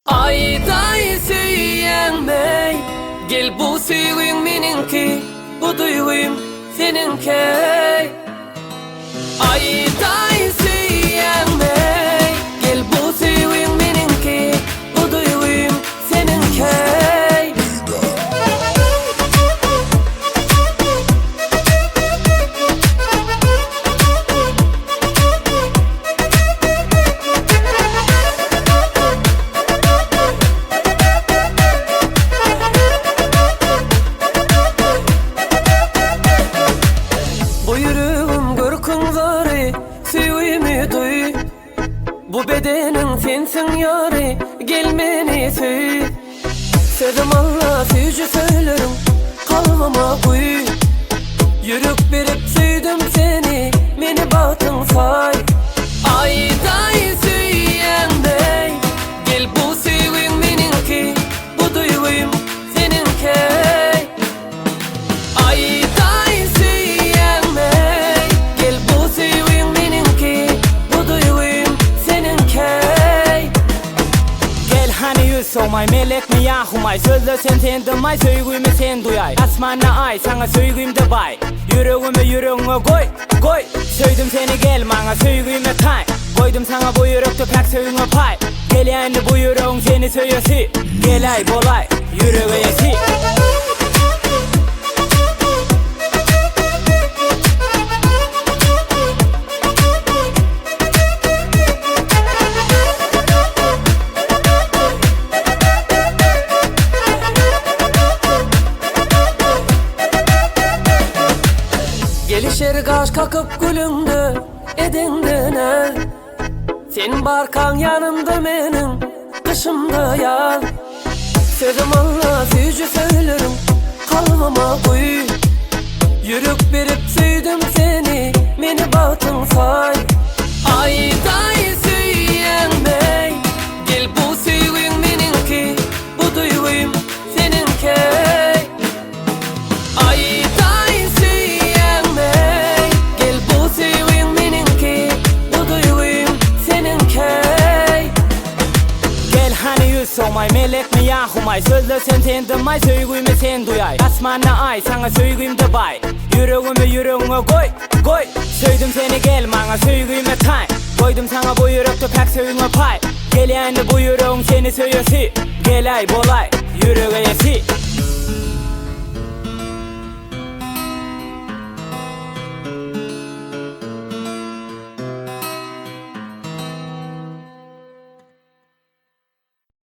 Aýdaý söýýäňmi? Gel bu söýgiň meniňki, bu duýgym seniňki. Aýdaý söýýäňmi? Gel bu söýgiň meniňki, bu duýgym seniňki. Bu ýüregim görküň zary, söýgimi duý. Bu bedeniň sensiň ýary, gel meni söý. Sözüm Alla süýji sözleriň kalbyma guý. Ýürek berip söýdüm seni, meni bagtyň saý. Aýdaý söýýäňmi, gel bu söýgiň meniňki, bu duýgym seniňki. Aýdaý söýýäňmi, gel bu söýgiň meniňki, bu duýgym seniňki. Gel hany ýüz sowmaý, melekmi ýa humaý, Sözlesem sen dymmaý, söýgümi sen duýaý. Asmanda aý, saňa söýgimde baý, Ýüregimi ýüregiňe goý, goý! Söýdüm seni gel maňa söýgüme taý, Goýdum saňa bu ýürekde päk söýgiňe paý. Gelýä indi bu ýüregiň seni söýesi, Geläý, bolaý, ýürek eýesi. Gelişer gaş kakyp gülüňde edeňde näz Sen barkaň ýanymda meniň gyşymda ýaz Sözüm Alla süýji sözleriň kalbyma guý Ýürek berip söýdüm seni meni bagtyň saý Aýdaý söýýäňmi gel bu söýgiň meniňki bu duýgym seniňki Aýdaý söýýäňmi gel bu söýgiň meniňki bu duýgym seniňki. Gel hany ýüz sowmaý, melekmi ýa humaý, Sözlesem sen dymmaý, söýgümi sen duýaý. Asmanda aý, saňa söýgimde baý, Ýüregimi ýüregiňe goý, goý! Söýdüm seni gel maňa söýgüme taý, Goýdum saňa bu ýürekde päk söýgiňe paý. Gelýä indi bu ýüregiň seni söýesi, Geläý, bolaý, ýürek eýesi.